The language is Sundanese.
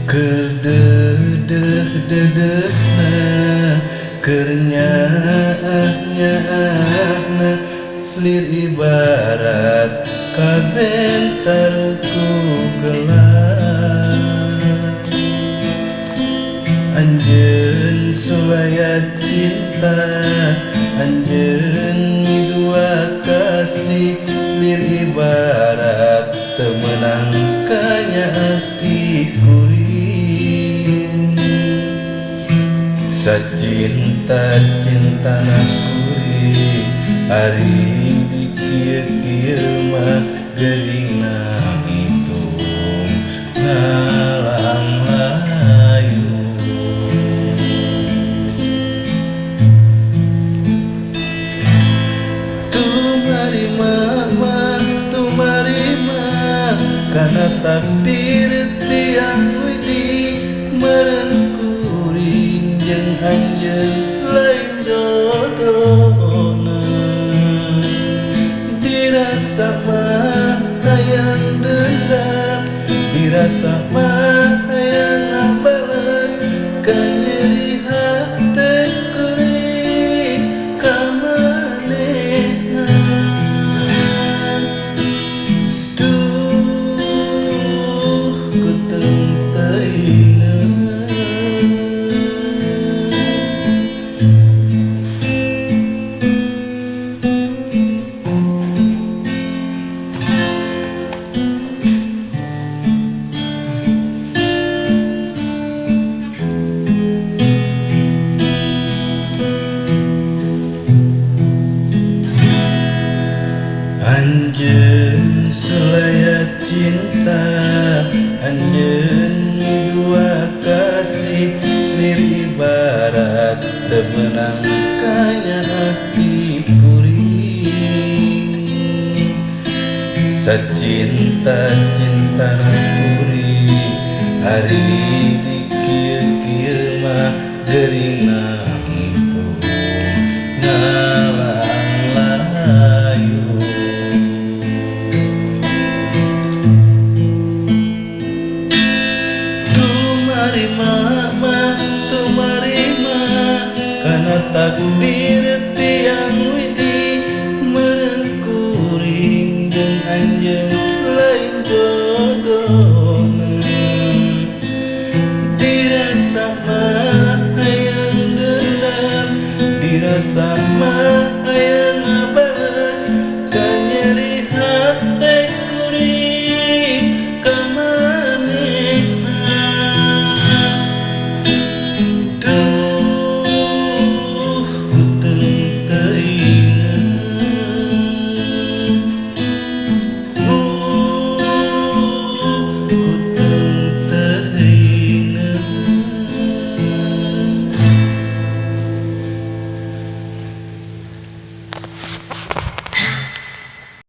Keur deudeuh-deudeuhna keur nyaah-nyaahna lir ibarat kabentar ku gelap. Anjeun sulaya cinta, anjeun midua kasih, lir ibarat teu meunang kanyaah ti kuring. Sacinta-cintana kuring ari di kieu-kieu mah geuring nangtung ngalang layu. Tumarima mah tumarima kana takdir tiang widi meureun kuring jeung anjeun lain jodohna. Dirasa mah hayang dendam, dirasa mah hayang ngabales ka nyeri hate kuring ka manehna. Duh kuteung teuingeun. Anjeun sulaya cinta, anjeun midua kasih, lir ibarat teu meunang kanyaah ti kuring. Sacinta-cintana kuring ari di kieu-kieu mah geuring nangtung ngalang layu. Tumarima mah tumarima kana takdir tiang widi meureun kuring jeung anjeun lain jodohna. Dirasa mah hayang dendam, dirasa mah